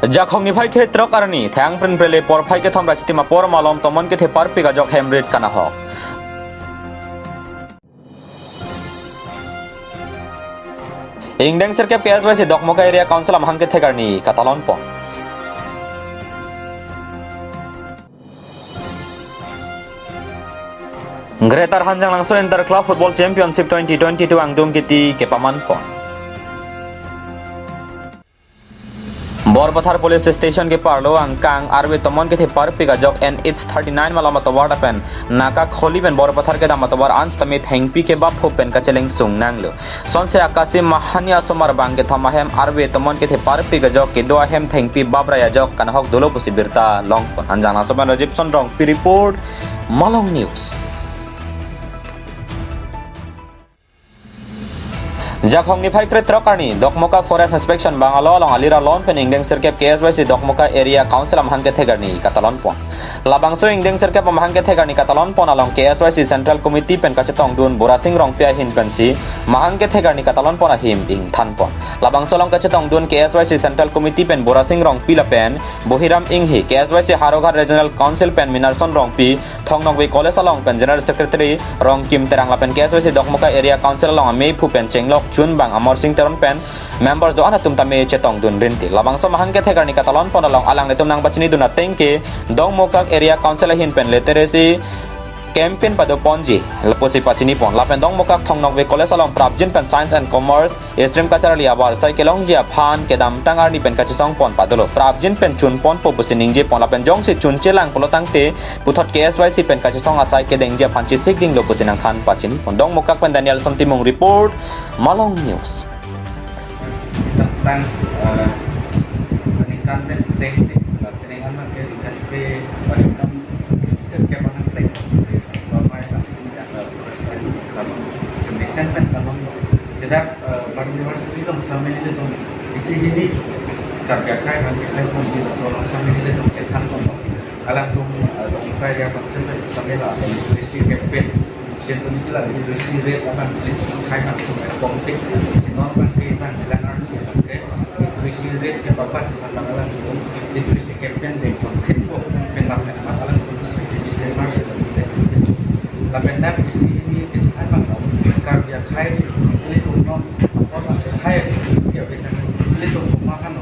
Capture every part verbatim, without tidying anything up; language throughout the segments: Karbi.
Jakhong niphai kre-throk arni, Thang Prinpre le porphai kethom ra chitim apor malom tomon kethe parpik ajok hem rit kanahok. Ingdeng sirkep K S Y C Dokmoka Area Council amahang kethek arni katalon pon. Greater Hanjanglangso Inter Club Football Championship twenty twenty-two angdung kiti kepaman pon. Borpathar Police Station keparlo angkang arve tomon kethe parpik ajok N H thirty-nine malom atovar lapen naka kholi pen Borpathar kedam atovar an sitame thengpi kebap phu pen kacheleng sung nanglo. Sonse akasi mahani asomar bang kethom ahem arve tomon kethe parpik ajok kedo ahem thengpi bap rai ajok kanahok dolo pusi birta long pon. Hanjanglangso pen Rajib Sonrongpi report, Malong News. Jakhong niphai kre-throk arni, Dokmoka Forest Inspection Bungalow along alir alon pen ingdeng sirkep K S Y C Dokmoka Area Council amahang kethek arni katalon pon. Labangso ingdeng sirkep amahang kethek arni katalon pon along K S Y C Central Committee pen kachetongdun Borasing Rongpi ahin pensi mahang kethek arni katalon pon ahim ingthan pon. Labangso along kachetongdun K S Y C Central Committee pen Borasing Rongpi lapen Bohiram Inghi, K S Y C Howraghat Regional Council pen Minarson Rongpi, Thong Nokbe College along pen General Secretary Rongkim Terang lapen K S Y C Dokmoka Area Council along amei phu pen chenglok chunbang Amarsing Teron pen members do-an atum tame chetongdun rinti. Labangso mahang kethek arni katalon pon along alanglitum nangpachinidun ateng ke Dokmoka Area Council ahin pen literacy campaign pado ponji lapusi pachini pon. Lapen Dokmoka Thong Nokbe College along prapjin pen Science and Commerce stream kacharli abar asai kelongji aphan kedamtang arni pen kachesong pon padolo. Prapjin pen chun ponpo pusi ningje pon lapen jongsi chunche lang pulo tangte puthot K S Y C pen kachesong asai kedengji aphan chesik dinglo pusi nangthan pachini pon. Dokmoka pen Danielson Timung report, Malong News. Tang, eh, peningkan pen sesi, peningkan makin kan ke peningkan setiap anak play. Selama ini kan, eh, terus kan, kalau semisen kan kalau tidak, eh, bang university dong sama ini dong isi ini kerja kai kan kita pun di seorang sama ini dong cekan dong. Alang dong, eh, dong kaya kan sampai sampai lah, isi campaign. Jentuni kila literacy rate akan list kai bang kongtik, si non bang ke bang silang arni bang ke literacy rate ke papat bang alang itu literacy campaign de kongtik ko pen bang pen bang alang itu di December si bang de. Lapen dak isi ini ke silang bang kong karya kai ini tuh non apa bang kai si dia bintang ini tuh pemakan.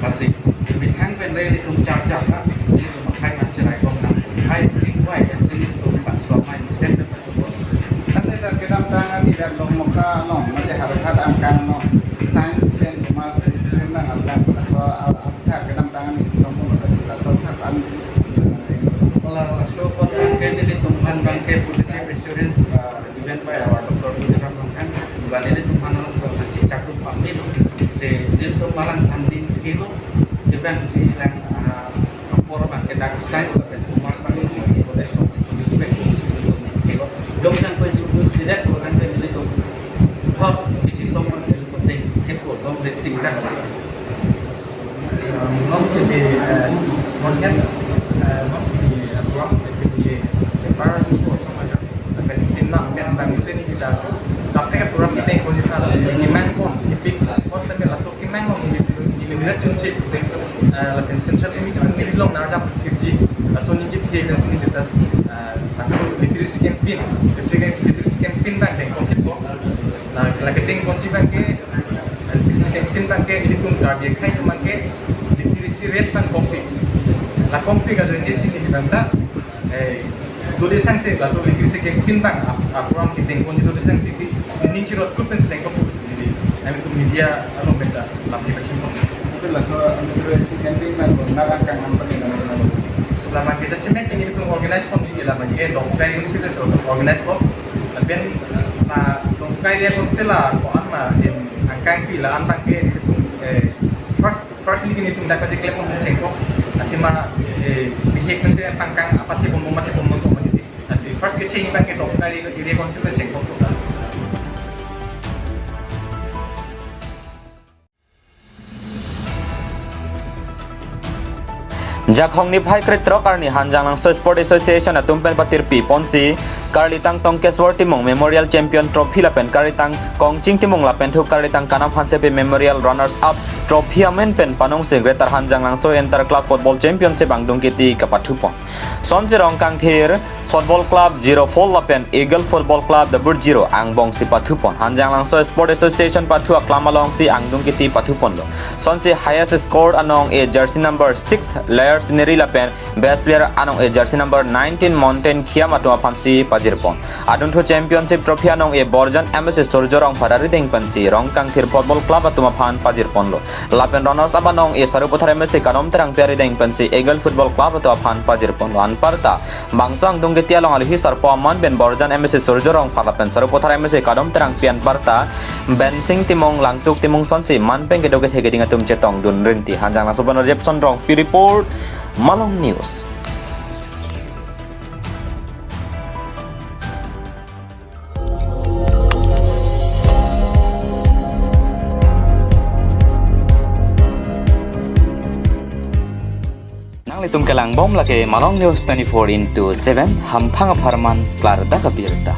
Pasi, bithang pen re ilitum charjak na, ilitum akhai man cherai kong na, hai chingwai ya, ilitum bangso amei mesen pen pachobot. Ante sir, kedamtang ani dak Dokmoka along, mate Howraghat angkang along, science pen, commerce pen, stream nang abang, so, a-, a-, kedamtang ani, sompon, so, so, an. Wala, so, kon bang ke, ilitum aphan bang ke positive assurance, uh, given by our Doctor Tuliram Ronghang, bang ilitum aphan along kong nangchichak tum pamit, si ilitum alang aphan ning kilo, kibang si lang, ah, apor bang ke dak science lapen commerce bang ke college ko introduce pen, si ilitum ning kilo. Jong sang ko introduce tidak, ko kan ilitum thot kechisong bang ilitum ning kilo, dong ilitum tingdak. Non ke di, eh, non ke, eh, non ke di, eh, program ke di, eh, para ko sama aja. Tapi tim na pen bang itu ni kita. Tapi ke program kita yang punya kalau di Mangkok, di Pik, kos sampai langsung di Mangkok ini, ini minat cuci, eh, lapen central ini kan ini long narja fifty. Langsung ni cip dia dan sini kita, eh, langsung literacy campaign, literacy campaign, literacy campaign bang yang kok itu. Nah, lagi ting kunci bang ke, literacy campaign bang ke, ilitum Karbi akhai atum bang ke, literacy rate bang kongpi. La kongpi ka join isi ni bang ta, eh, dode sangse, laso literacy campaign bang, ap-, apron ki ting kunci dode sangse si, ning chirot kut pen si lengkok kut si, jadi, kami tu media along benda, lampi pachim kong. Itu laso literacy campaign bang, bang, narang kang ampani nang nang. Lama ke just mek ini tu organize pon di lama ke, dok kai ini sih, so organize pon. Lapen, na, dong kai dia konsela ko an ma in angkang pi la an bang ke, eh, first, first ini kini tum dak kasi klep pon chengkok. Athema, eh, bihek konsela pangkang apa ti pon mati pon mati. Asi first ke cheng bang ke dong kai dia konsela chengkok to. Jakhong niphai kre-throk arni Hanjanglangso Sport Association atum pen patirpi ponsi Karlitang Tongkeswar Timung Memorial Champion Trophy lapen Karlitang Kongching Timung lapen thu Karlitang Kanam Hansepi Memorial Runners Up Trophy amen pen panongsi Greater Hanjanglangso Inter Club Football Championship angdung kiti kapathupon. Sonsi Rongkangthir Football Club zero four lapen Eagle Football Club double zero angbongsi pathupon. Hanjanglangso Sport Association pathu aklam alongsi angdung kiti pathuponlo. Sonsi highest score anong-e jersey number six Layar Scenery lapen best player anong-e jersey number nineteen Mountain Khiam atum aphansi pajirpon. Adunthu Championship Trophy anong-e Borjan M S C Surjya Rongphar arideng pensi Rongkangthir Football Club atum aphan pajirponlo. Lapen runners up anong-e Sarupathar M S C Kadom Terangpi arideng pensi Eagle Football Club atum aphan pajirponlo. Anparta bangso angdung kiti along aluhi sarpo aman pen Borjan M S C Surjya Rongphar lapen Sarupathar M S C Kadom Terangpi, anparta Bensing Timung, Langtuk Timung sonsi man pen kedo kethe keding atum chetongdun rinti. Hanjanglangso pen Jepson Rongpi report, Malong News. Nanglitum kelangbom lake Malong News twenty-four into seven, hamphang apharman klardak abirta.